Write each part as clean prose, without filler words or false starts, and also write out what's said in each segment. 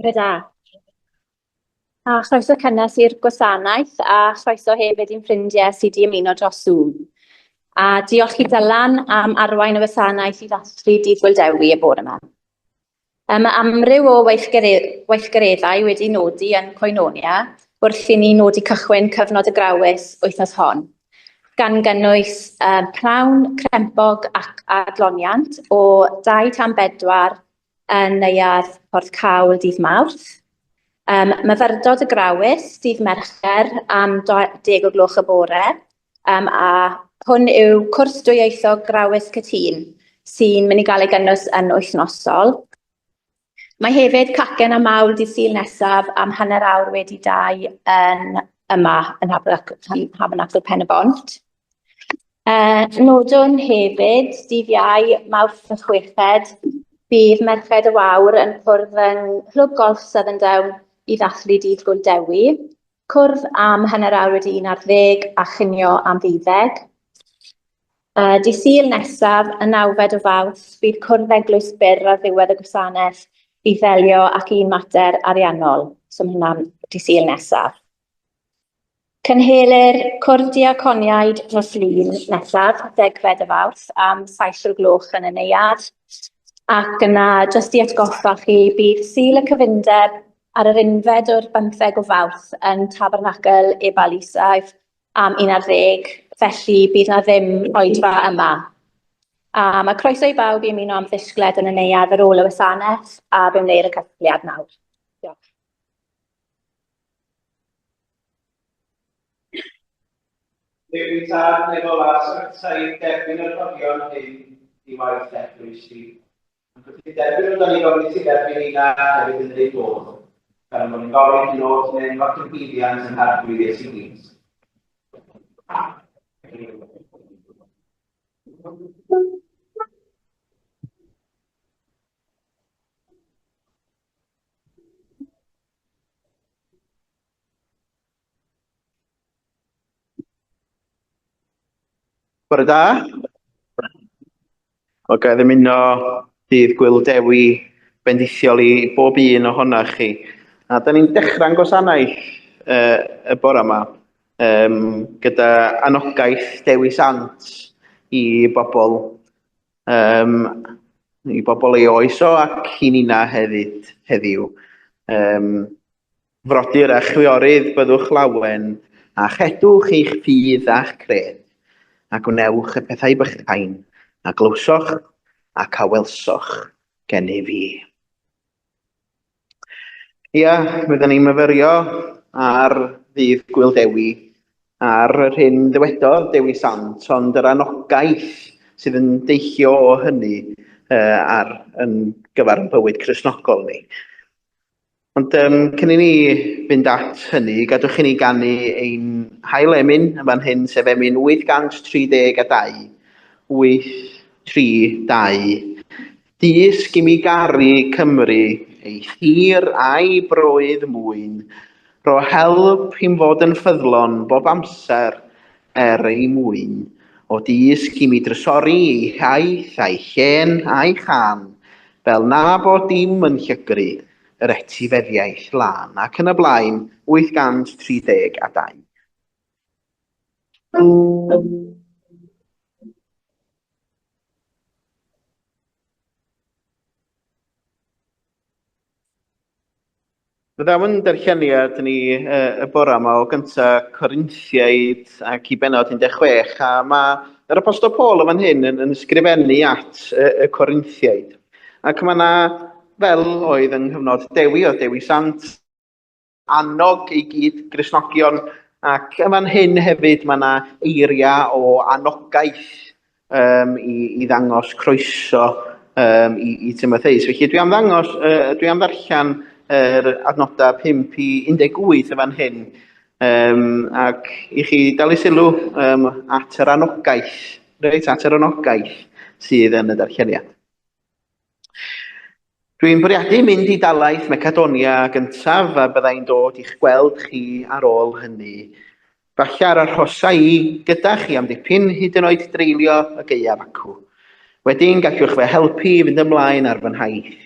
Bore da. A chroeso cynnes i'r gwasanaeth a chroeso hefyd i'n ffrindiau sydd wedi ymuno dros Zoom. A diolch i Dylan am arwain y wasanaeth i ddathlu Dydd Gŵyl Dewi y bore yma. Mae amryw o weithgareddau wedi nodi yn Koinonia wrth i ni nodi cychwyn cyfnod y Grawys wythnos hon, gan gynnwys pnawn crempog ac adloniant o 2 tan 4 yn Neuadd Porthcawl dydd Mawrth. Um, myfyrdod y Grawys dydd Mercher am 10 o gloch y bore, um, a hwn yw cwrs dwyieithog Grawys Cytûn sy'n mynd i gael ei gynnwys yn wythnosol. Mae hefyd cacen a mawl dydd Sul nesaf am hanner awr wedi dau yn yma yn Nhabernacl Pen-y-bont. Nodwn hefyd, dydd Iau, Mawrth y Chweched, bydd Merched y Wawr yn cwrdd yng Nghlwb Golff Southern Down i ddathlu Dydd Gŵyl Dewi. Cwrdd am hanner awr wedi un ar ddeg a chinio am ddeuddeg. Dydd Sul nesaf, y nawfed o Fawrth, bydd cwrdd eglwys byr ar ddiwedd y gwasanaeth i ddelio ac un mater ariannol. So mae hwnna'n dydd Sul nesaf. Cynhelir Cwrdd Diaconiaid nos Lun nesaf, degfed o Fawrth, am saith o'r gloch yn y neuadd. Ac yna, jyst i atgoffa chi, bydd Sul y Cyfundeb ar yr unfed o'r bymtheg o Fawrth yn Tabernacl Ebal Isaf am 11, felly bydd na ddim oedfa yma. A mae croeso i bawb i ymuno am ddisgled yn y neuadd ar ôl y wasanaeth, a fe wneir y casgliad nawr. Diolch. Duw Tad nefol a sanctaidd derbyn y rhoddion hyn i waith eglwys di. Ac wrth i derbyn nhw, da ni'n gofyn i ti dderbyn ni na hefyd yn yr un modd. Gan bod ni'n gofyn hyn oll yn enw ac yn llwyddiant yn Arglwydd Iesu Grist. Bore da. Wel, ga i ddymuno dydd Gwyl Dewi bendithiol i bob un ohonoch chi. A da ni'n dechrau'n gwasanaeth uh, y bore yma um, gyda anogaeth Dewi Sant i bobl um, i bobl ei oes o ac i nina hefyd heddiw. Um, frodyr a chwiorydd, byddwch lawen, a chedwch eich ffydd a'ch cred, a gwnewch y pethau bychain a glywsoch ac a welsoch gennyf fi. Ia, mi ydyn ni'n myfyrio ar ddydd Gwyl Dewi, ar yr hyn ddywedodd Dewi Sant, ond yr anogaeth sydd yn deillio o hynny uh, ar yn gyfer yn bywyd Cristnogol ni. Ond um, cyn i ni fynd at hynny, gadwch i ni ganu ein hail emyn yn fan hyn, sef emyn 832, 832. Dysg i mi garu Cymru, ei thir a'i broedd mwyn, rho help i'm fod yn ffyddlon bob amser er ei mwyn. O dysg i mi drysori ei hiaith a'i llên a'i chân, fel na bo dim yn llygru yr etifeddiaeth lân, ac yn y blaen, 832. Fyddaw yn darlleniad ni y bore yma o gyntaf Corinthiaid ac i bennod 16, a mae yr Apostol Paul yn fan hyn yn, yn ysgrifennu at y, y Corinthiaid. Ac mae yna, fel oedd yng nghyfnod Dewi, oedd Dewi Sant, annog ei gyd Gristnogion, ac yn fan hyn hefyd mae yna eiriau o anogaeth um, i, i ddangos croeso um, i, i Timotheus. Felly dwi am ddangos, uh, dwi am ddarllen yr adnodau 5 i 18 yn fan hyn, um, ac i chi dalu sylw um, at yr anogaeth, reit, at yr anogaeth sydd yn y darlleniad. Dwi'n bwriadu mynd i dalaith Macedonia gyntaf a byddai'n dod i'ch gweld chi ar ôl hynny. Falle ar arhosa i gyda chi am dipyn, hyd yn oed dreulio y gaeaf acw. Wedyn gallwch fy helpu i fynd ymlaen ar fy nhaith.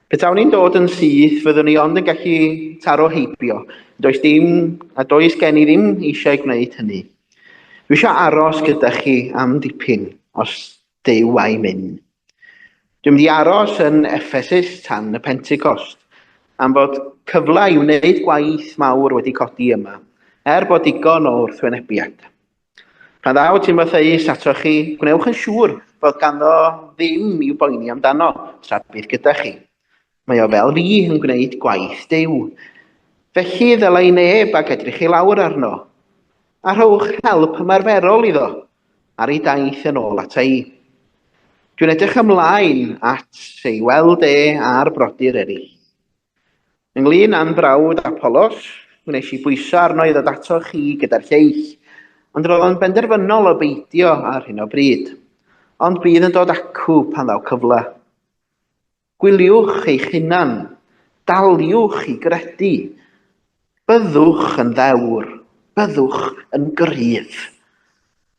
Petawn i'n dod yn syth, fyddwn i ond yn gallu taro heibio. Does dim, a does gen i ddim eisiau gwneud hynny. Dwi eisiau aros gyda chi am dipyn, os Duw a'i mynd. Dwi'n mynd i aros yn Ephesus tan y Pentecost, am fod cyfle i wneud gwaith mawr wedi codi yma, er bod digon o wrthwynebiad. Pan ddaw Timotheus atoch chi, gwnewch yn siŵr fod ganddo ddim i'w boeni amdano tra bydd gyda chi. Mae o fel fi yn gwneud gwaith Duw. Felly ddylai neb ag edrych i lawr arno, a rhowch help ymarferol iddo ar ei daith yn ôl ata i. Dwi'n edrych ymlaen at ei weld e a'r brodyr eraill. Ynglyn â'n brawd Apollos, wnes i bwyso arno i ddod ato chi gyda'r lleill, ond roedd o'n benderfynol o beidio ar hyn o bryd. Ond bydd yn dod acw pan ddaw cyfle. Gwyliwch eich hunan, daliwch i gredu. Byddwch yn ddewr, byddwch yn gryf.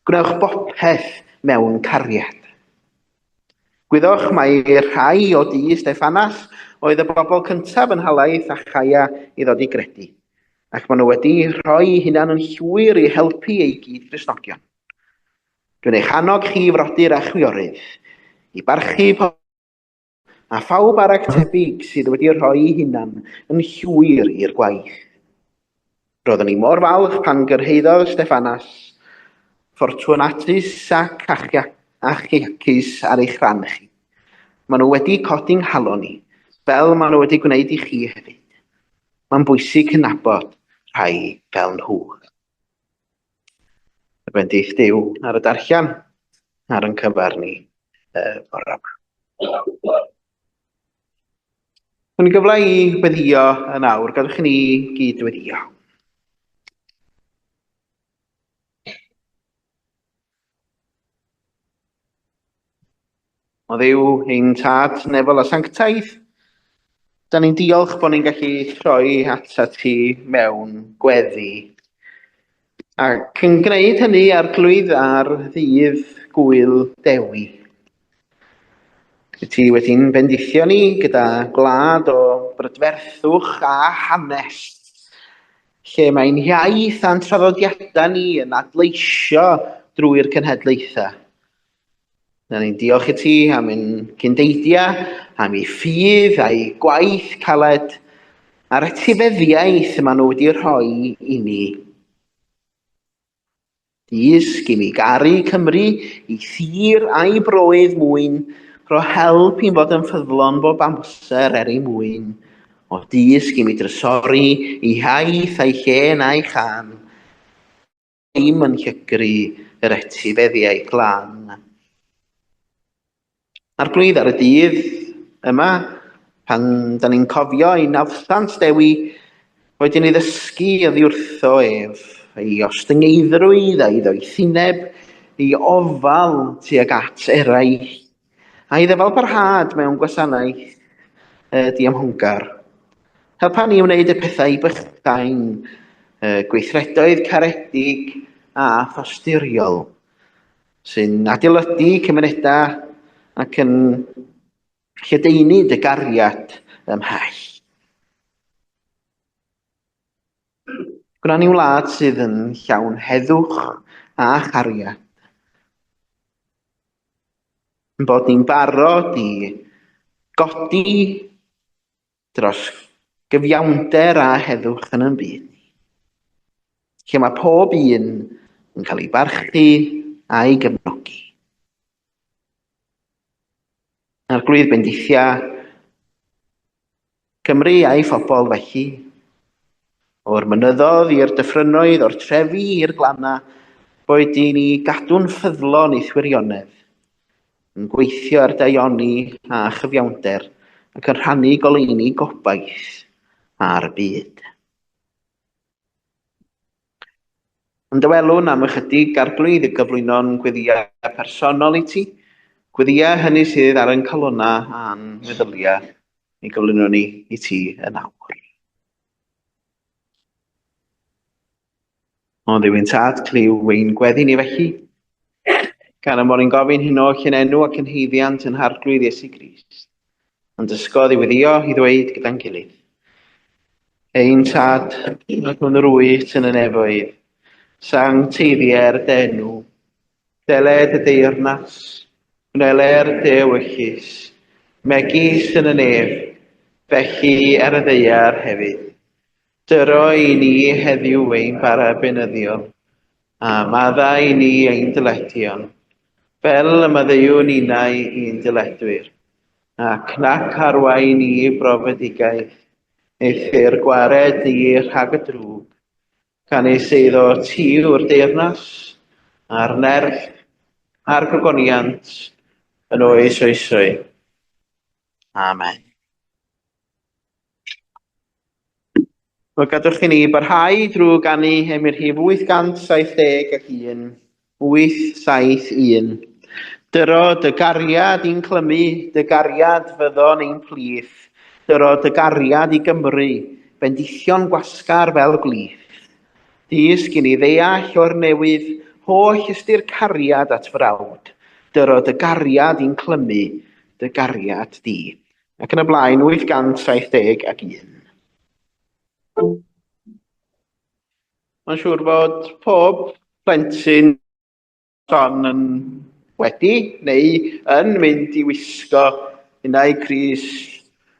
Gwnewch bopeth mewn cariad. Gwyddoch mai rhai o dŷ Steffanas oedd y bobl cyntaf yn nhalaith Achaia i ddod i gredu, ac maen nhw wedi rhoi eu hunan yn llwyr i helpu eu gyd-Gristnogion. Dwi'n eich annog chi, frodyr a chwiorydd, i barchu pobl a phawb arall tebyg sydd wedi rhoi ei hunan yn llwyr i'r gwaith. Roeddwn i mor falch pan gyrhaeddodd Steffanas, Fortunatus ac Achaicus ar eich rhan chi. Maen nhw wedi codi'n nghalon i, fel maen nhw wedi gwneud i chi hefyd. Mae'n bwysig cydnabod rhai fel nhw. Y bendith Duw ar y darllen ar yn cyfer ni bore yma. Mae'n gyfle i weddio yn awr, gadwch i ni gyd weddio. O Dduw, ein tad nefol a sanctaidd, da ni'n diolch bod ni'n gallu troi atat ti mewn gweddi. Ac yn gwneud hynny arglwydd ar ddydd gwyl Dewi. Wyt ti wedi'n bendithio ni gyda gwlad o brydferthwch a hanes, lle mae'n iaith a'n traddodiadau ni yn adleisio drwy'r cenhedlaethau. Na ni'n diolch i ti am ein cyndeidiau, am eu ffydd a'i gwaith caled, a'r etifeddiaeth maen nhw wedi rhoi i ni. Dysg i mi garu Cymru, i thir a'i broedd mwyn, rho help i'n fod yn ffyddlon bob amser er ei mwyn. O dysg i mi drysori ei haith a'i llên a'i chân. Ddim yn llygru yr etifeddiaeth glân. Arglwydd, ar y dydd yma, pan da ni'n cofio ei nawddsant Dewi, wedi ni ddysgu oddi wrtho ef, ei ostyngeiddrwydd a'i ddoethineb, ei ofal tuag at eraill, a'i ddyfalbarhad mewn gwasanaeth diymhongar. Helpa ni wneud y pethau bychain, gweithredoedd caredig a thosturiol sy'n adeiladu cymunedau ac yn lledaenu dy gariad ymhell. Gwna ni wlad sydd yn llawn heddwch a chariad. Yn bod ni'n barod i godi dros gyfiawnder a heddwch yn ein byd ni. Lle mae pob un yn cael ei barchu a'i gefnogi. Arglwydd bendithia Cymru a'i phobl felly, o'r mynyddoedd i'r dyffrynnoedd, o'r trefi i'r glannau, boed i ni gadw'n ffyddlon i'th wirionedd, yn gweithio ar daioni a chyfiawnder ac yn rhannu goleuni gobaith ar y byd. Ond dywelwn am ychydig, Arglwydd, i gyflwyno'n gweddïau personol i ti, gweddïau hynny sydd ar ein calonnau a'n meddyliau, i gyflwyno ni i ti yn awr. O Dduw ein Tad, clyw ein gweddi ni felly, gan y mod ni'n gofyn hyn oll yn enw ac yn haeddiant yn Harglwydd Iesu Grist. Ond dysgodd i weddio i ddweud gyda'n gilydd. Ein tad, ac hwn yr wyt yn y nefoedd, sancteiddier dy enw, deled y deyrnas, gwneler dy ewyllys, megis yn y nef, felly ar y ddaear hefyd. Dyro i ni heddiw ein bara beunyddiol, a maddau i ni ein dyledion, fel y maddeuwn ninnau i'n dyledwyr, ac nac arwain ni i brofedigaeth, eithr gwared ni rhag y drwg, canys eiddo ti yw'r deyrnas, a'r nerth, a'r gogoniant, yn oes oesoedd. Amen. Wel, gadwch i ni barhau drwy ganu emyn rhif 871, 871. Dyro dy gariad i'n clymu, dy gariad fyddo'n ein plith. Dyro dy gariad i Gymru, bendithion gwasgar fel gwlith. Dysg i ni ddeall o'r newydd holl ystyr cariad at frawd. Dyro dy gariad i'n clymu, dy gariad di. Ac yn y blaen, 871. Mae'n siŵr bod pob plentyn son yn wedi neu yn mynd i wisgo unai crys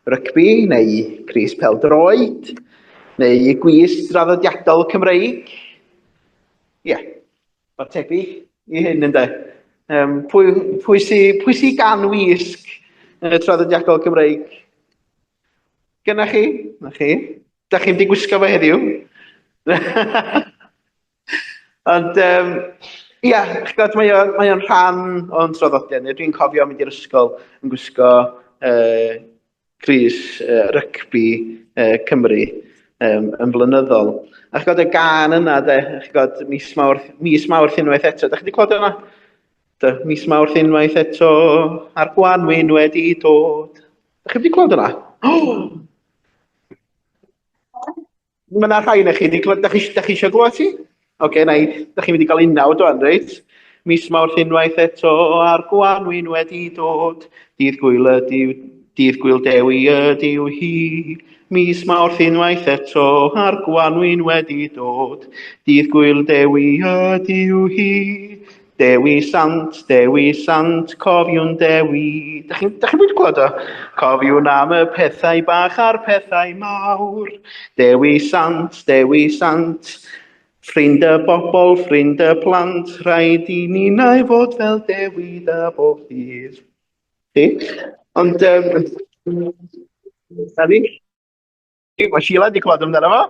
rygbi neu crys pêl-droed neu gwis draddodiadol Cymreig. Ie, yeah, mae'r tebyg i hyn ynde. Um, pwy, pwy, sy, pwy sy gan wisg y traddodiadol Cymreig? Gyna chi? Na chi? Da chi'n di gwisgo fe heddiw? Ond, um, ia, chi'n gwybod, mae o'n mae o'n rhan o'n traddodiad. Dwi'n cofio mynd i'r ysgol yn gwisgo uh, crys uh, rygbi uh, Cymru um, yn flynyddol. A chi'n gwybod y gan yna, de, chi'n gwybod, mis Mawrth, mis Mawrth unwaith eto. Da chi wedi clywed yna? De, mis Mawrth unwaith eto, a'r gwanwyn wedi dod. Da chi wedi clywed yna? Oh! Mae yna rhai yna chi wedi clywed, da chi, da chi eisiau glywed ti? Oce, okay, na i, da chi'n mynd i gael unawd o'n, reit? Mis Mawrth unwaith eto, a'r gwanwyn wedi dod, dydd gwyl ydyw, dydd gwyl Dewi ydyw hi. Mis Mawrth unwaith eto, a'r gwanwyn wedi dod, dydd gwyl Dewi ydyw hi. Dewi Sant, Dewi Sant, cofiwn Dewi. Da chi'n da chi wedi clywed o? Cofiwn am y pethau bach a'r pethau mawr. Dewi Sant, Dewi Sant, ffrind y bobl, ffrind y plant, rhaid i ni nau fod fel Dewi da bob dydd. Chi? Ond, um, na ni? Mae Sheila wedi clywed amdano fo.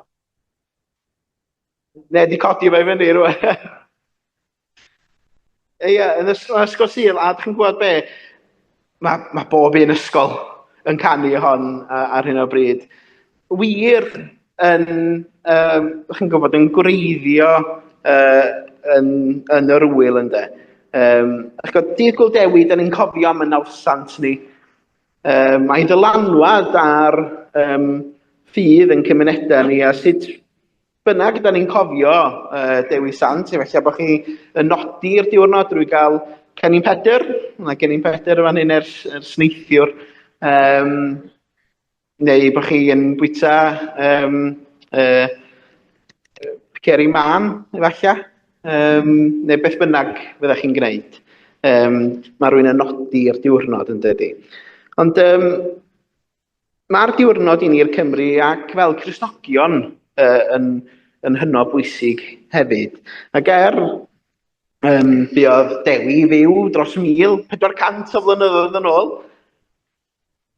Neu wedi codi fe i fyny rwan. Ie, yn ysgol Sul, a ydych chi'n gwybod be? Mae, mae bob un ysgol yn canu hon ar hyn o bryd. Wir yn, um, chi'n gwybod, yn gwreiddio uh, yn, yn yr wyl ynde. Um, ych gwybod, dydd Gwyl Dewi, da ni'n cofio am y nawsant ni. Um, mae dylanwad ar um, ffydd yn cymunedau ni a sut bynnag da ni'n cofio uh, Dewi Sant, efallai bod chi yn nodi'r diwrnod drwy gael Cennin Pedr, mae Cennin Pedr yn fan hyn ers, ers neithiwr, um, neu bod chi yn bwyta um, uh, ceri mân, efallai, um, neu beth bynnag fyddech chi'n gwneud. Um, mae rhywun yn nodi'r diwrnod yn dydy. Ond um, mae'r diwrnod i ni'r Cymru ac fel Cristnogion uh, yn, yn hynod bwysig hefyd. Ac er um, buodd Dewi fyw dros 1400 o flynyddoedd yn ôl,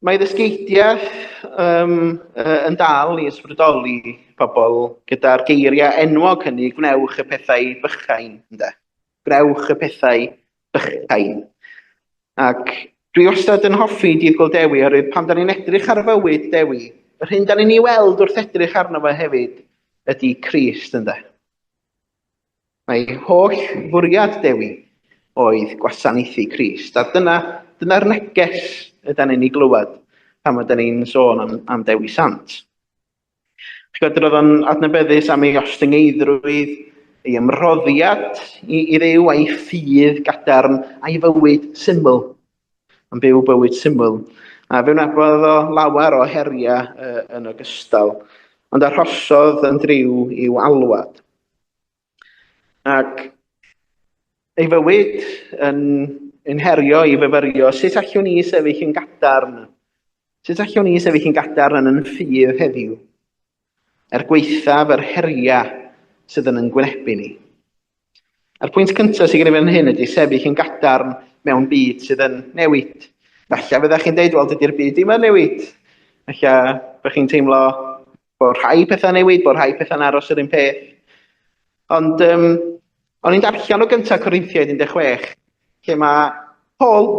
Mae ddysgeidiaeth um, yn dal i ysbrydoli pobl gyda'r geiriau enwog hynny, gwnewch y pethau bychain, ynde? Gwnewch y pethau bychain. Ac dwi wastad yn hoffi Dydd Gwyl Dewi, oherwydd pan da ni'n edrych ar fywyd Dewi, yr hyn da ni'n ei weld wrth edrych arno fo hefyd ydy Crist, ynde? Mae holl fwriad Dewi oedd gwasanaethu Crist, a dyna, dyna'r neges ydan ni'n ei glywed pan ydyn ni'n sôn am, am Dewi Sant. Ch'bod, roedd o'n adnabyddus am ei ostyngeiddrwydd, ei ymroddiad i, i Dduw a'i ffydd gadarn a'i fywyd syml. Yn byw bywyd syml. A fe wnabodd o lawer o heriau yn ogystal, ond arhosodd yn driw i'w alwad. Ac ei fywyd yn, yn herio i fyfyrio, sut allwn ni sefyll yn gadarn? Sut allwn ni sefyll yn gadarn yn yn ffydd heddiw? Er gwaethaf yr heriau sydd yn yn gwynebu ni. A'r pwynt cyntaf sydd gen i fan hyn ydy sefyll yn gadarn mewn byd sydd yn newid. Falle fyddech chi'n deud, wel, dydy'r byd ddim yn newid. Falle byddech chi'n teimlo bod rhai pethau'n newid, bod rhai pethau'n aros yr un peth. Ond um, o'n i'n darllen o gyntaf Corinthiaid 16, lle mae Paul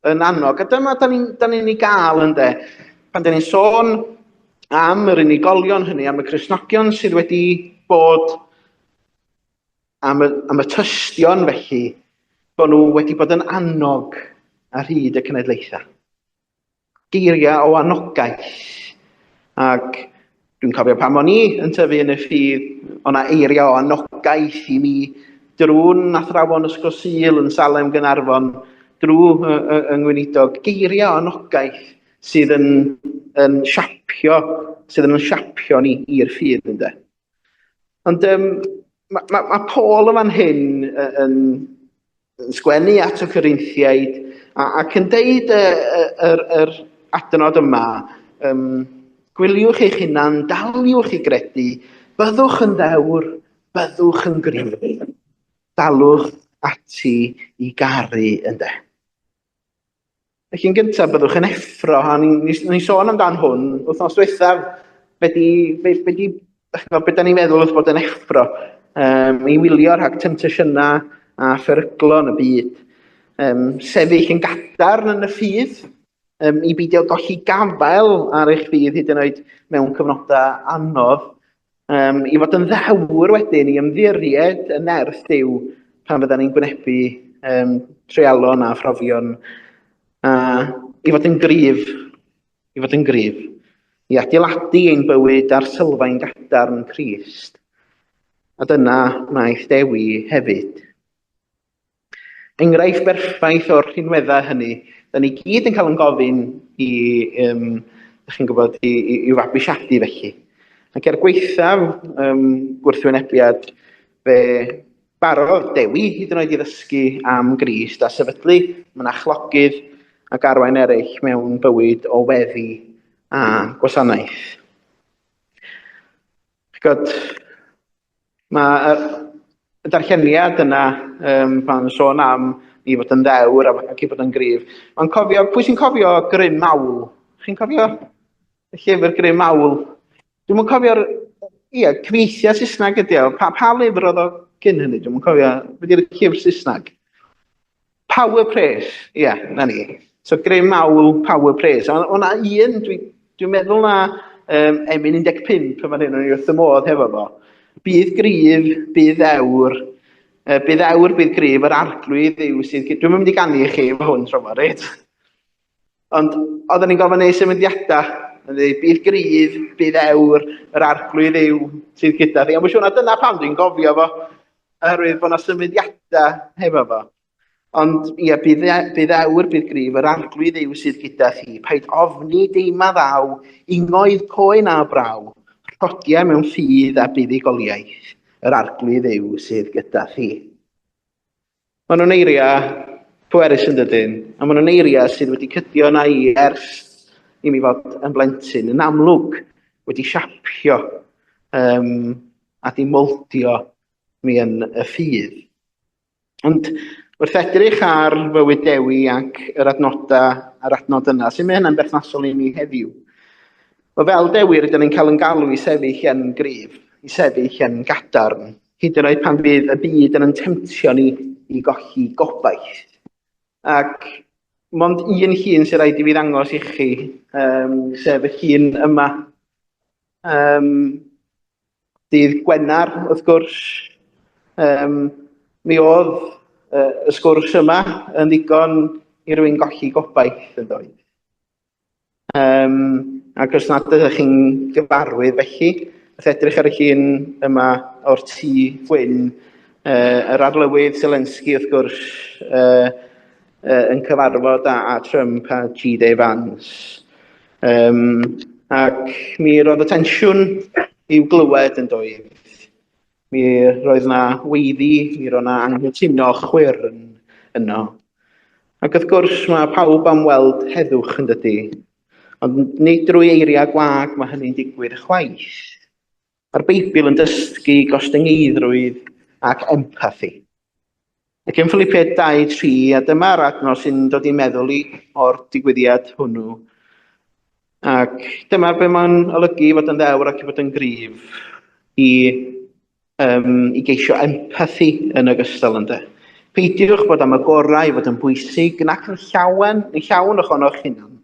yn annog, a dyma da ni'n da ni gael ynde, pan da ni'n sôn am yr unigolion hynny, am y Cristnogion sydd wedi bod am y, am y tystion felly, bod nhw wedi bod yn annog ar hyd y cenedlaethau. Geiriau o anogaeth. Ac dwi'n cofio pan o'n i yn tyfu yn y ffydd, o'na eiriau o anogaeth i mi drwy'n athrawon Ysgol Sul yn Salem Gynarfon, drwy yng ngweinidog, geiriau o anogaeth sydd yn, yn siapio, sydd yn siapio ni i'r ffydd ynde. Ond um, mae ma, ma Paul yn fan hyn yn, yn sgwennu at y Corinthiaid ac yn deud yr, yr, yr adnod yma, um, gwyliwch eich hunan, daliwch i gredu, byddwch yn ddewr, byddwch yn gryf, dalwch ati i garu ynde. Felly yn gyntaf, byddwch yn effro, a ni'n ni, ni sôn amdan hwn wythnos diwethaf, be di, be, be di, be da ni'n meddwl wrth bod yn effro, um, i wylio rhag temptasiynau a pheryglon y byd. Um, sefyll yn gadarn yn y ffydd, um, i beidio golli gafael ar eich ffydd hyd yn oed mewn cyfnodau anodd, Um, I fod yn ddewr wedyn, i ymddiried yn nerth Duw pan fyddan ni'n gwynebu um, treialon a phrofion. A i fod yn gryf, i fod yn gryf, i adeiladu ein bywyd ar sylfaen gadarn Crist. A dyna wnaeth Dewi hefyd. Enghraifft berffaith o'r rhinweddau hynny. Da ni gyd yn cael yn gofyn i, um, chi'n gwybod, i, i, i fabwysiadu felly. Ac er gwaethaf um, gwrthwynebiad, fe barodd Dewi hyd yn oed i ddysgu am Grist a sefydlu mynachlogydd ac arwain eraill mewn bywyd o weddi a gwasanaeth. Ch'god, mae y darlleniad yna, um, pan sôn am i fod yn ddewr ac i fod yn gryf, mae'n cofio, pwy sy'n cofio Grym Mawl? Chi'n cofio y llyfr Grym Mawl? Dwi'm yn cofio'r, ie, cyfieithiad Saesneg ydi o. Pa, pa lyfr oedd o cyn hynny? Dwi'm yn cofio. Be di'r llyfr Saesneg? Power Press, ie, yeah, na ni. So Grym Awl, Power Press. A o'na un, dwi'n dwi meddwl na um, emyn 15 yn fan hyn, o'n i wrth y modd hefo fo. Bydd gryf, bydd ewr, uh, bydd ewr, bydd gryf, yr arglwydd yw sydd... Dwi'n mynd i ganu i chi efo hwn tro yma, reit? Ond oedden ni'n gofyn neud symudiadau. Yn dweud, bydd gryf, bydd ewr, yr arglwydd yw sydd gyda fi. Ond mae'n siŵr na dyna pam dwi'n gofio fo, oherwydd bod yna symudiadau hefo fo. Ond ie, bydd, e, bydd ewr, bydd gryf, yr arglwydd yw sydd gyda thi. Paid ofni deima ddaw, ingoedd poen a braw, rhodiau mewn ffydd a buddugoliaeth, yr arglwydd yw sydd gyda thi. Maen nhw'n eiriau pwerus yn dydyn, a maen nhw'n eiriau sydd wedi cydio na i ers i mi fod yn blentyn, yn amlwg wedi siapio um, a di moldio mi yn y ffydd. Ond wrth edrych ar fywyd Dewi ac yr adnodau a'r adnod yna, sy'n mae hynna'n berthnasol i mi heddiw? Wel, fel Dewi, rydyn ni'n cael yn galw i sefyll yn gryf, i sefyll yn gadarn, hyd yn oed pan fydd y byd yn yn temtio ni i golli gobaith. Ac mond un llun sy'n rhaid i fi ddangos i chi, um, sef y llun yma. Um, dydd Gwener, wrth gwrs, um, mi oedd uh, y sgwrs yma yn ddigon i rywun golli gobaith yn doedd. Um, ac os nad ydych chi'n gyfarwydd felly, wrth edrych ar y llun yma o'r tŷ gwyn, uh, yr arlywydd Zelensky wrth gwrs, uh, yn cyfarfod â, â Trump a G.D. Vance. Um, ac mi roedd y tensiwn i'w glywed yn doedd. Mi roedd 'na weiddi, mi roedd 'na anghytuno chwyrn yno. Ac wrth gwrs mae pawb am weld heddwch yn dydy, ond nid drwy eiriau gwag mae hynny'n digwydd chwaith. Mae'r Beibl yn dysgu gostyngeiddrwydd ac empathi. Ac yn Philippiaid 2:3, a dyma'r adnod sy'n dod i'n meddwl i o'r digwyddiad hwnnw. Ac dyma be mae'n olygu i fod yn ddewr ac i fod yn gryf, i, um, i geisio empathi yn ogystal ynde. Peidiwch bod am y gorau i fod yn bwysig nac yn llawen, yn llawn ohonoch hunan.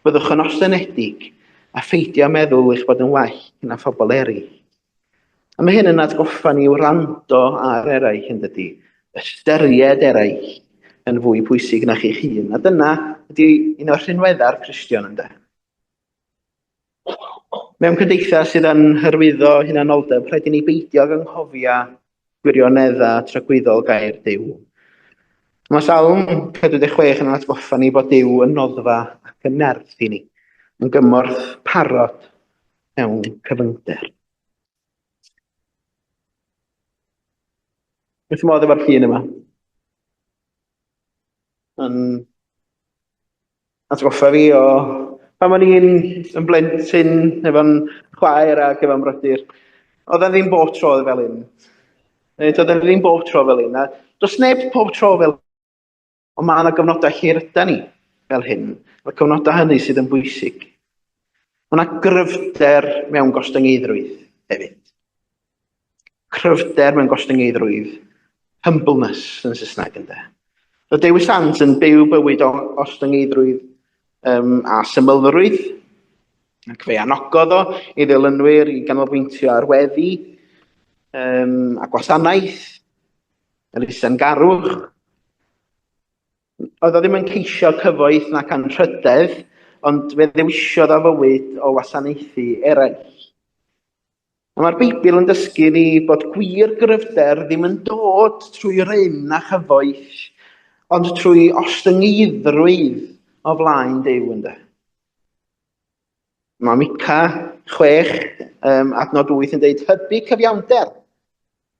Byddwch yn ostyngedig a pheidio meddwl eich bod yn well na phobl eraill. A mae hyn yn atgoffa ni wrando ar eraill yn dydy, ystyried eraill yn fwy pwysig na chi'ch hun. A dyna ydy un o'r rhinweddau'r Cristion ynde. Mewn cymdeithas sydd yn hyrwyddo hunanoldeb, rhaid i ni beidio ag anghofio gwirioneddau tragwyddol gair Duw. Mae Salm 46 yn atgoffa ni bod Duw yn noddfa ac yn nerth i ni, yn gymorth parod mewn cyfyngder. Wrth modd efo'r llun yma. Yn atgoffa fi o pan o'n i'n yn blentyn efo'n chwaer ac efo'n brodyr. Oedd e ddim bob tro fel hyn. Neu doedd e ddim bob tro fel hyn. A does neb pob tro fel Ond mae yna gyfnodau lle ryda ni fel hyn. Mae'r cyfnodau hynny sydd yn bwysig. Mae yna gryfder mewn gostyngeiddrwydd hefyd. Cryfder mewn gostyngeiddrwydd. Humbleness yn Saesneg ynde. Roedd Dewi Sant yn byw bywyd o ostyngeiddrwydd um, a symlrwydd, ac fe anogodd o ei ddilynwyr i ganolbwyntio ar weddi um, a gwasanaeth, Elusen garwch. Oedd o ddim yn ceisio cyfoeth nac anrhydedd, ond fe ddewisiodd o fywyd o wasanaethu eraill. A mae'r Beibl yn dysgu ni bod gwir gryfder ddim yn dod trwy rym na chyfoeth, ond trwy ostyngeiddrwydd o flaen Duw ynde. Mae Mica 6, um, adnod 8 yn dweud, hybu cyfiawnder,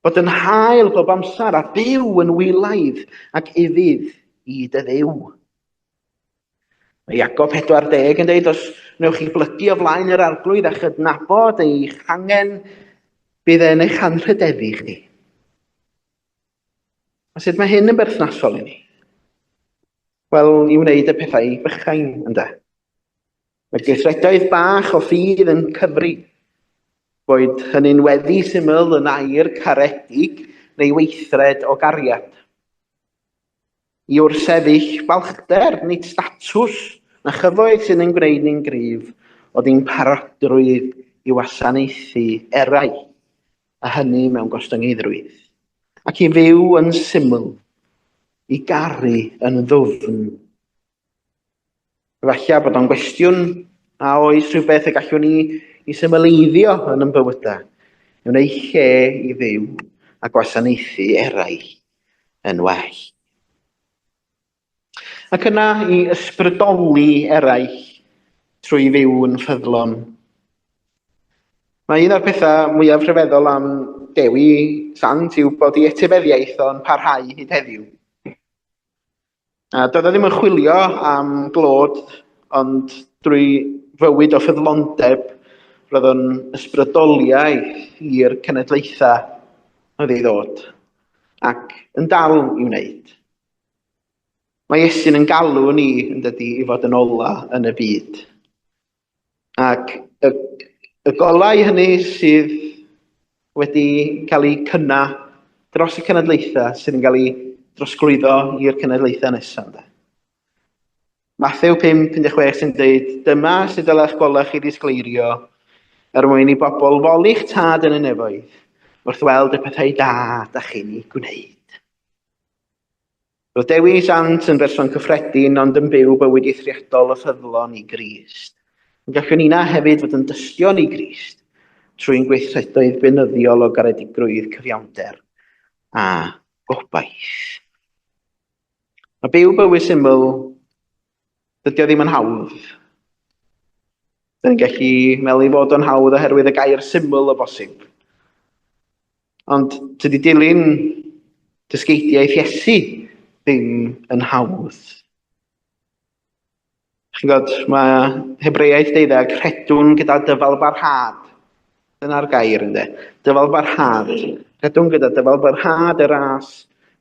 bod yn hael bob amser a byw yn wylaidd ac ufudd i dy ddiw. Mae Iago 40 yn dweud, os wnewch chi blygu o flaen yr arglwydd a chydnabod eich hangen, bydd e'n eich anrhydeddu chi. A sut mae hyn yn berthnasol i ni? Wel, i wneud y pethau bychain, ynde? Mae gweithredoedd bach o ffydd yn cyfri. Boed hynny'n weddi syml yn air caredig neu weithred o gariad. I wrthsefyll balchder, nid statws na chyfoeth sydd yn gwneud ni'n gryf, ond ein parodrwydd i wasanaethu eraill, a hynny mewn gostyngeiddrwydd. Ac i fyw yn syml, i garu yn ddwfn. Efallai bod o'n gwestiwn a oes rhywbeth y gallwn ni i symleiddio yn yn bywydau, i wneud lle i fyw a gwasanaethu eraill yn well. Ac yna i ysbrydoli eraill trwy fyw yn ffyddlon. Mae un o'r pethau mwyaf rhyfeddol am Dewi Sant yw bod ei etifeddiaeth o'n parhau hyd heddiw. A doedd o ddim yn chwilio am glod, ond drwy fywyd o ffyddlondeb, roedd o'n ysbrydoliaeth i'r cenedlaethau oedd ei ddod, ac yn dal i wneud. Mae Iesu'n yn galw ni, yn dydy, i fod yn ola yn y byd. Ac y, y golau hynny sydd wedi cael eu cynnau dros y cenedlaethau sydd yn cael ei drosglwyddo i'r cenedlaethau nesaf. Ynde? Mathew 5:16 sy'n dweud, dyma sydd dylech golau chi ddisgleirio er mwyn i bobl foli'ch tad yn y nefoedd wrth weld y pethau da da chi'n ei gwneud. Roedd Dewi Sant yn berson cyffredin ond yn byw bywyd eithriadol o ffyddlon i Grist. Yn gallwn ni'na hefyd fod yn dystion i Grist trwy'n gweithredoedd beunyddiol o garedigrwydd, cyfiawnder a gobaith. Mae byw bywyd syml, dydy o ddim yn hawdd. Dyn ni'n gallu meddwl ei fod o'n hawdd oherwydd y gair syml o bosib. Ond tydi dilyn dysgeidiaeth Iesu ddim yn hawdd. Chi'n gwybod, mae Hebreaeth 12, rhedwn gyda dyfal barhad. Dyna'r gair, ynddo. Dyfal barhad. Rhedwn gyda dyfal barhad y ras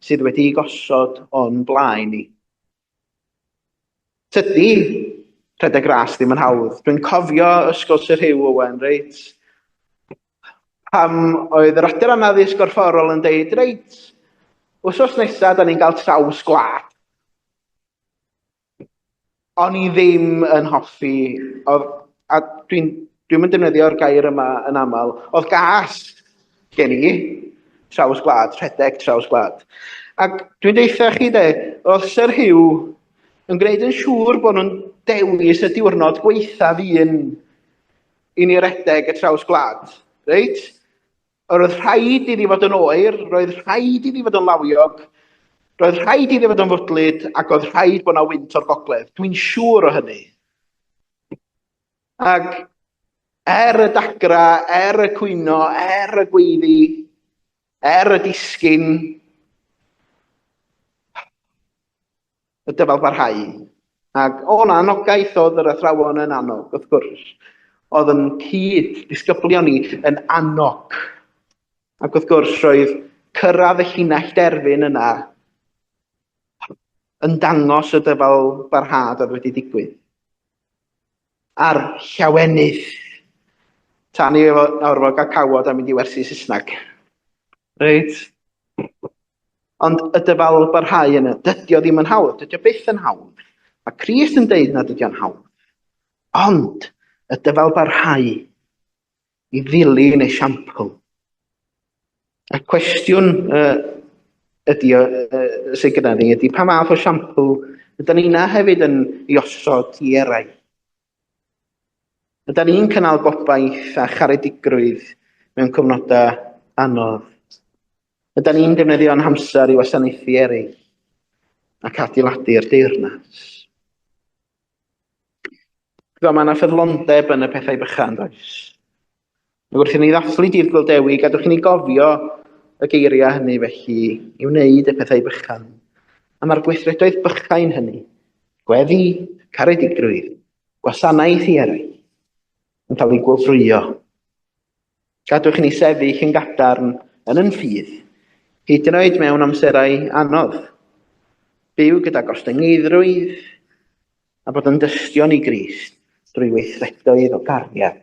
sydd wedi'i gosod o'n blaen ni. Tydi rhedeg ras ddim yn hawdd. Dwi'n cofio ysgol Sir Hugh Owen, reit? Pam oedd yr adran addysg gorfforol yn deud, reit, wsos nesaf, da ni'n cael traws gwlad. O'n i ddim yn hoffi, oedd, a dwi'n dwi'm yn defnyddio'r gair yma yn aml, oedd gas gen i, traws gwlad, rhedeg traws gwlad. Ac dwi'n deutha chi de, oedd Sir Hugh yn gwneud yn siŵr bod nhw'n dewis y diwrnod gwaethaf un i ni redeg y traws gwlad, reit? Roedd rhaid iddi fod yn oer, roedd rhaid iddi fod yn lawiog, roedd rhaid iddi fod yn fwdlyd, ac oedd rhaid bod yna wynt o'r gogledd. Dwi'n siŵr o hynny. Ac er y dagra, er y cwyno, er y gweiddi, er y disgyn, y dyfal barhau. Ac o na anogaeth oedd yr athrawon yn annog, wrth gwrs. Oedd yn cyd disgyblion ni yn annog. Ac wrth gwrs roedd cyrraedd y llinell derfyn yna yn dangos y dyfal barhad oedd wedi digwydd. A'r llawenydd. Tan i orfod gael cawod a mynd i wersi Saesneg. Reit. Ond y dyfal barhau yna, dydy o ddim yn hawdd, dydy o byth yn hawdd. Mae Crist yn deud nad ydy o'n hawdd. Ond y dyfal barhau i ddilyn esiampl. Y cwestiwn uh, ydy, uh, sydd gyda ni ydy pa math o siampl ydyn ni na hefyd yn ei osod i eraill. Ydyn ni'n cynnal gobaith a charedigrwydd mewn cyfnodau anodd. Ydyn ni'n defnyddio'n hamser i wasanaethu eraill ac adeiladu'r deyrnas. Fel mae yna ffyddlondeb yn y pethau bychan, does? Ac wrth i ni ddathlu Dydd Gwyl Dewi, gadwch i ni gofio y geiriau hynny felly i wneud y pethau bychan. A mae'r gweithredoedd bychain hynny, gweddi, caredigrwydd, gwasanaeth i eraill, yn cael eu gwobrwyo. Gadwch i ni sefyll yn gadarn yn yn ffydd, hyd yn oed mewn amserau anodd. Byw gyda gostyngeiddrwydd a bod yn dystion i Grist drwy weithredoedd o gariad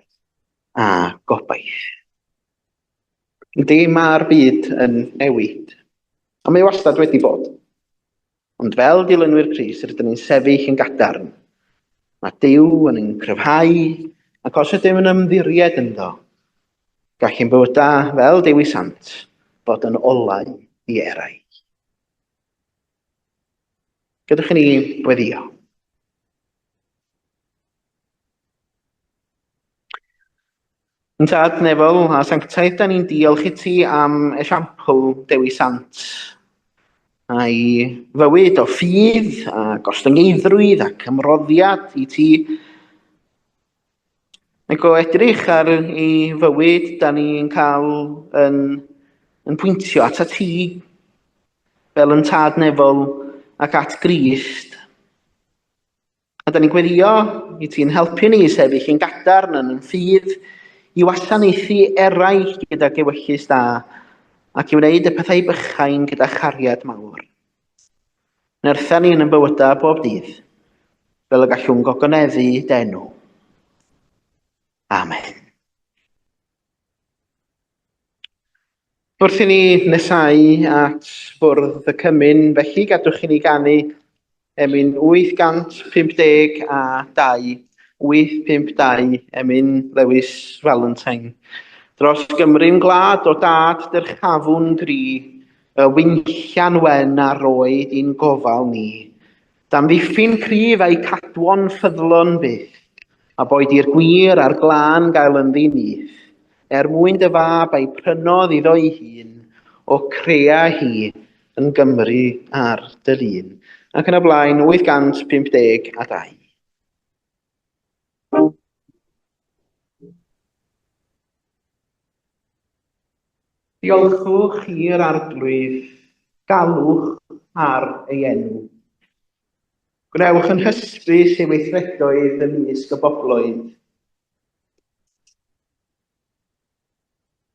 a gobaith. Yndi, mae'r byd yn newid, a mae wastad wedi bod. Ond fel dilynwyr Crist, rydyn ni'n sefyll yn gadarn. Mae Duw yn ein cryfhau, ac os ydym yn ymddiried ynddo, gall ein bywydau fel Dewi Sant fod yn olau i eraill. Gadewch i ni weddio. Yn Tad nefol a sanctaidd, da ni'n diolch i ti am esiampl Dewi Sant a'i fywyd o ffydd a gostyngeiddrwydd ac ymroddiad i ti. Ac o edrych ar ei fywyd, da ni'n cael yn, yn pwyntio at ti fel yn Tad nefol ac at Grist. A da ni'n gweddio i ti'n helpu ni i sefyll yn gadarn yn yn ffydd, i wasanaethu eraill gyda gewyllys da, ac i wneud y pethau bychain gyda chariad mawr. Nertha ni yn yn bywydau bob dydd, fel y gallwn gogoneddu d'enw. Amen. Wrth i ni nesau at fwrdd y cymun, felly gadwch i ni ganu emyn 852, 852, emyn Lewis Valentine. Dros Gymru'n gwlad o dad dyrchafwn gri, y winllian wen a roed i'n gofal ni. D'amddiffyn cryf a'i cadwon ffyddlon byth, a boed i'r gwir a'r glân gael ynddi nyth, er mwyn dy fab a'i prynodd iddo'i hun, o crea hi yn Gymru ar dy lun. Ac yn y blaen 852. Diolchwch i'r Arglwydd, galwch ar ei enw. Gwnewch yn hysbys ei weithredoedd ymysg y bobloedd.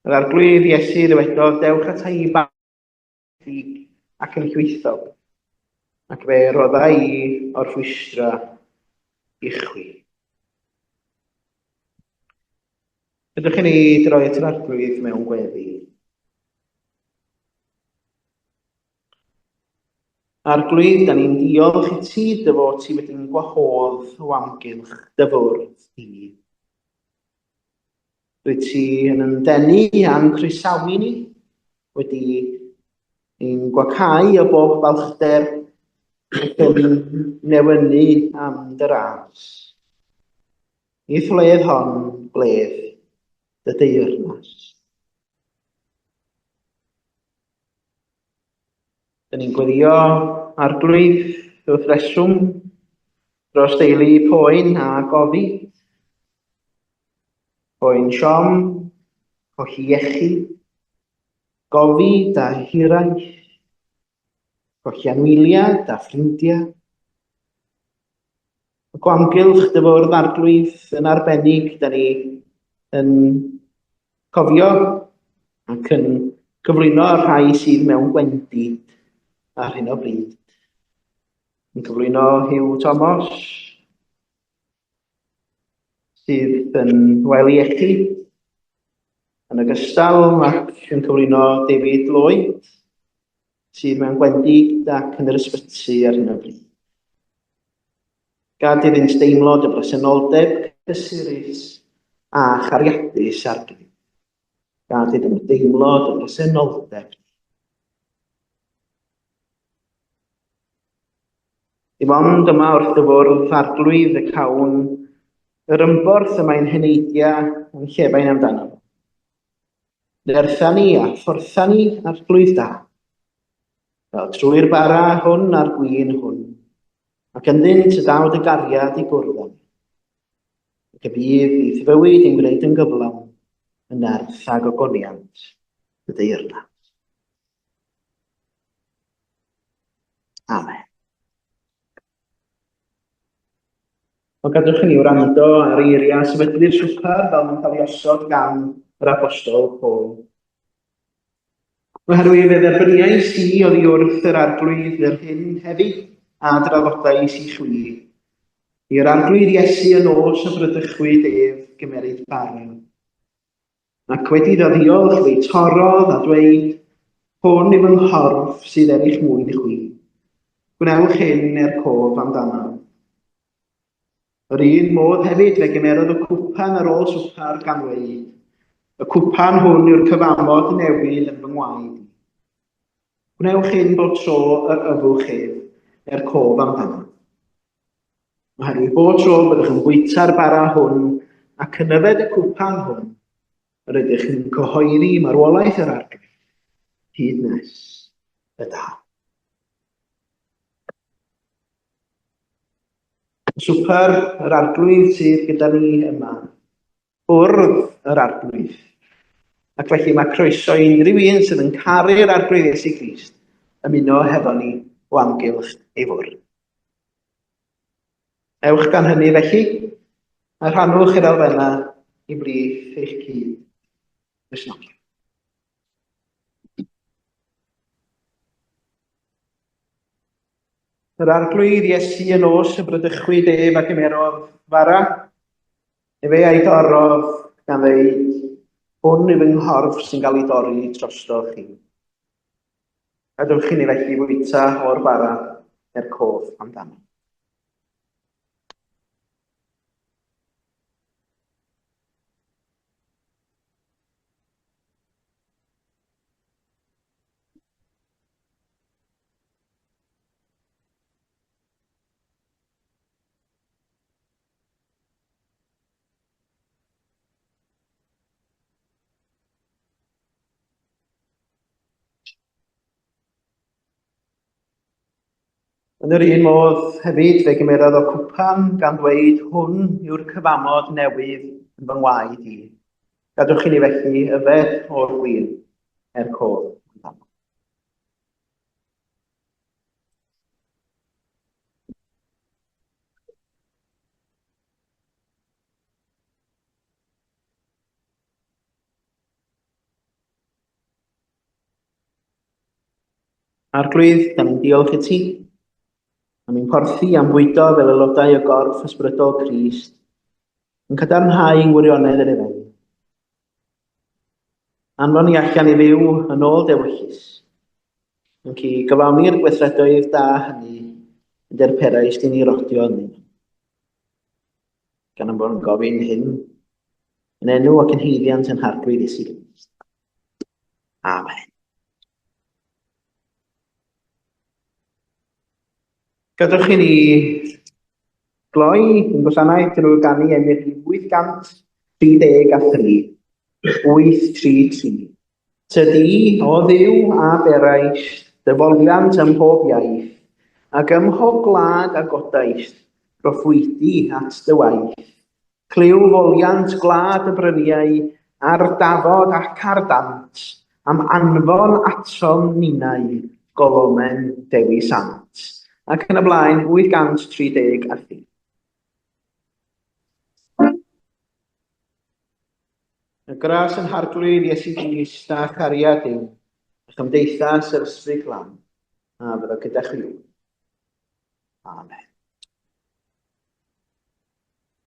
Yr Arglwydd Iesu ddywedodd, dewch ata i bawb ac yn llwythog, ac fe rodda i orffwystra i chwi. Ydych chi'n ei droi at yr Arglwydd mewn gweddi? Arglwydd, da ni'n diolch i ti dy fod ti wedi'n gwahodd o amgylch dy fwrdd di. Rwyt ti yn ymdenu a'n croesawu ni, wedi ein gwacau o bob balchder ac yn newynu am dy ras. I'th wledd hon, gwledd dy deyrnas. Dyn ni'n gweddio Arglwydd wrth reswm dros deulu poen a gofid, poen siom, colli iechyd, gofid a hiraeth, colli anwyliad a ffrindiau. Ac o amgylch dy fwrdd Arglwydd yn arbennig, da ni yn cofio ac yn cyflwyno rhai sydd mewn gwendid ar hyn o bryd. Yn cyflwyno Hugh Thomas, sydd yn wael iechyd, yn ogystal ac yn cyflwyno David Lloyd, sydd mewn gwendid ac yn yr ysbyty ar hyn o bryd. Gad iddynt deimlo dy bresenoldeb cysurus a chariadus Arglwydd. Gad iddyn nhw deimlo dy bresenoldeb. Dim ond yma wrth dy fwrdd Arglwydd y cawn yr ymborth y mae'n heneidiau yn llefain amdano. Nertha ni a phortha ni Arglwydd da, fel trwy'r bara hwn a'r gwin hwn, ac ynddynt y daw dy gariad i gwrdd â ni, ac y bydd i'th fywyd yn gwneud yn gyflawn y nerth a gogoniant dy deyrnas. Amen. Wel, gadwch i ni wrando ar eiriau sefydlu'r swper fel mae'n cael ei osod gan yr Apostol Paul. Oherwydd fe dderbyniais i oddi wrth yr Arglwydd yr hyn hefyd a draddodais i chwi. I'r Arglwydd Iesu y nos y bradychwyd ef gymeryd bara. Ac wedi iddo ddiolch, fe'i torrodd a dweud, Hwn yw fy nghorff sydd er eich mwyn chwi. Gwnewch hyn er cof amdanaf. Yr un modd hefyd fe gymerodd y cwpan ar ôl swper gan ddweud, Y cwpan hwn yw'r cyfamod newydd yn fy ngwaed i. Gwnewch hyn bob tro yr yfwch ef, er cof amdanaf. Oherwydd bob tro byddwch yn bwyta'r bara hwn ac yn yfed y cwpan hwn, yr ydych yn cyhoeddi marwolaeth yr Arglwydd hyd nes y daw. Swper yr Arglwydd sydd gyda ni yma. Bwrdd yr Arglwydd. Ac felly mae croeso i unrhyw un sydd yn caru'r Arglwydd Iesu Grist ymuno hefo ni o amgylch ei fwrdd. Ewch gan hynny felly, a rhannwch yr elfennau i blith eich cyd Gristnogion. Yr Arglwydd Iesu y nos y bradychwyd ef a gymerodd fara, efe a'i dorrodd gan ddeud, hwn yw fy nghorff sy'n cael ei dorri drosto chi. Gadewch i ni felly fwyta o'r bara er cof amdano. Yn yr un modd hefyd fe gymerodd o cwpan gan ddweud hwn yw'r cyfamod newydd yn fy ngwaed i. Gadwch i ni felly yfed o'r gwin er cof amdano. Arglwydd, da ni'n diolch i ti am ein porthi am fwydo fel aelodau o gorff ysbrydol Crist, yn cadarnhau yng ngwirionedd yr efengyl. Anfon ni allan i fyw yn ôl dewyllys, ac i gyflawni'r gweithredoedd da hynny yn derperais i ni rodio ynddyn nhw. Gan ein bod yn gofyn hyn yn enw ac yn haeddiant yn Harglwydd Iesu Grist. Amen. Gadwch i ni gloi yn gwasanaeth drwy ganu ennill 833, 833. Tydi, o Dduw, a berais dy foliant ym mhob iaith, ac ym mhob gwlad a godaist, broffwydi at dy waith. Clyw foliant gwlad y bryniau, ar dafod ac ar dant, am anfon atom ninnau golomen Dewi Sant. Ac yn y blaen, 833. Y gras yn Harglwydd Iesu Grist a chariad Duw, a chymdeithas yr Ysbryd Glân, a fyddo gyda chwi. Amen.